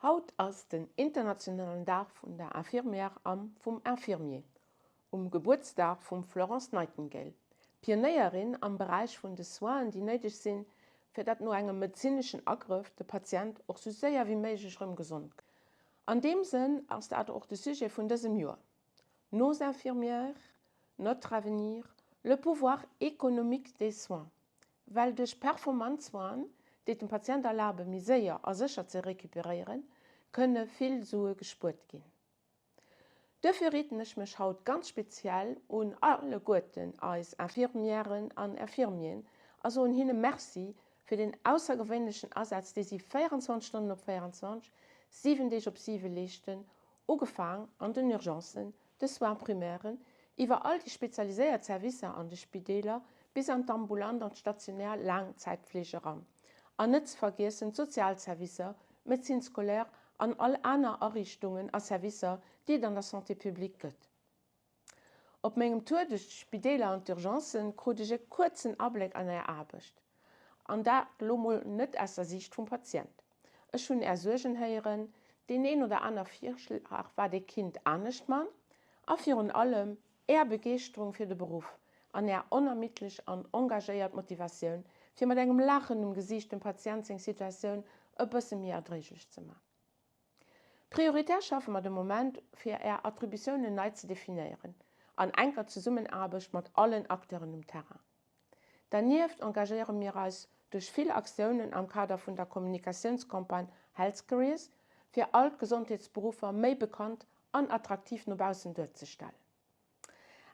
Haut ass den internationalen Dag vun der Infirmière a vum Infirmier, um Gebuertsdag vum Florence Nightingale, Pionéierin am Beräich vun de Soinen, déi néideg sinn, fir datt no engem medezineschen Agrëff de Patient och sou séier wéi méiglech erëm gesond gëtt. An deem Sënn ass dat och de Sujet vun dësem Joer, Nos infirmières, notre avenir, le pouvoir économique des soins. Well duerch performant Soinen, déi et dem Patient erlabe méi séier a sécher ze recuperéieren, kënne vill Sue gespuert ginn. Duerfir riiten ech mech haut ganz speziell un alleguerten eis Infirmièren an Infirmieren a soen hinne Merci fir den aussergewéinlechen Asaz, dee si 24 Stonnen op 24, 7 Deeg op 7 leeschten, ugefaang an den Urgencen, de Soins primairen, iwwer all déi spezialiséiert Servicer an de Spideeler bis an d'ambulant an d'stationär Laangzäitfleeg eran, an net ze vergiessen d'Sozialservicer, d'Médecine scolaire an all aner Ariichtungen a Servicer, déi et an der Santé publique gëtt. Op mengem Tour duerch d'Spideeler an d'Urgencen krut ech e kuerzen Abléck an Är Aarbecht. An dat elo mol net aus der Siicht vum Patient. Ech hunn Är Suergen héieren, deen een oder aner Virschlag wat ee kinnt anescht man, a virun allem Är Begeeschterung fir de Beruff an Är onermiddlech an engagéiert Motivatioun fir mat engem Laachen um Gesiicht dem Patient seng Situatioun e bësse méi erdréiglech ze man. Prioritär schaffe mer de Moment, fir Är Attributiounen nei ze definéieren, an enker Zesummenaarbecht mat allen Acteuren um Terrain. Dernieft engagéiere mir eis duerch vill Aktiounen am Kader vun der Kommunikatiounscampagne Health Careers, fir all d'Gesondheetsberuffer méi bekannt an attraktiv no baussen duerzestellen.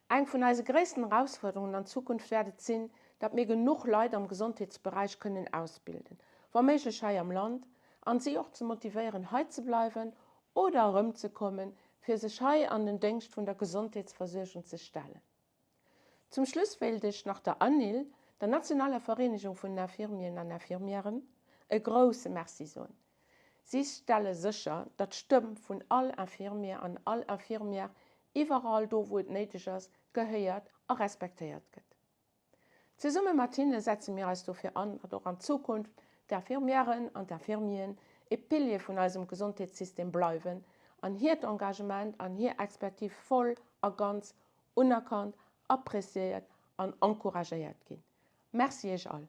Eng vun eise gréissten Erausfuerderungen an Zukunft wäert et sinn, datt mir genuch Leit am Gesondheetsberäich kënnen ausbilden, wa méiglech hei am Land, an si och ze motivéieren hei ze bleiwen oder erëmzekommen, fir sech hei an den Déngscht vun der Gesondheetsversuergung ze stellen. Zum Schluss wéilt ech nach der ANIL, der nationaler Vereenegung vun den Infirmieren an Infirmièren, e grousse Merci soen. Si stelle sécher, datt d'Stëmm vun all Infirmier an all Infirmière iwwerall do wou et néideg ass, gehéiert a respektéiert gëtt. Zesumme mat hinne setze mir eis dofir an, datt och an Zukunft d'Infirmièren an d'Infirmieren e Pilier vun eisem Gesondheetssystem bleiwen an hiert Engagement an hir Expertive voll a ganz unerkannt, appreciéiert an encouragéiert ginn. Merci Iech all!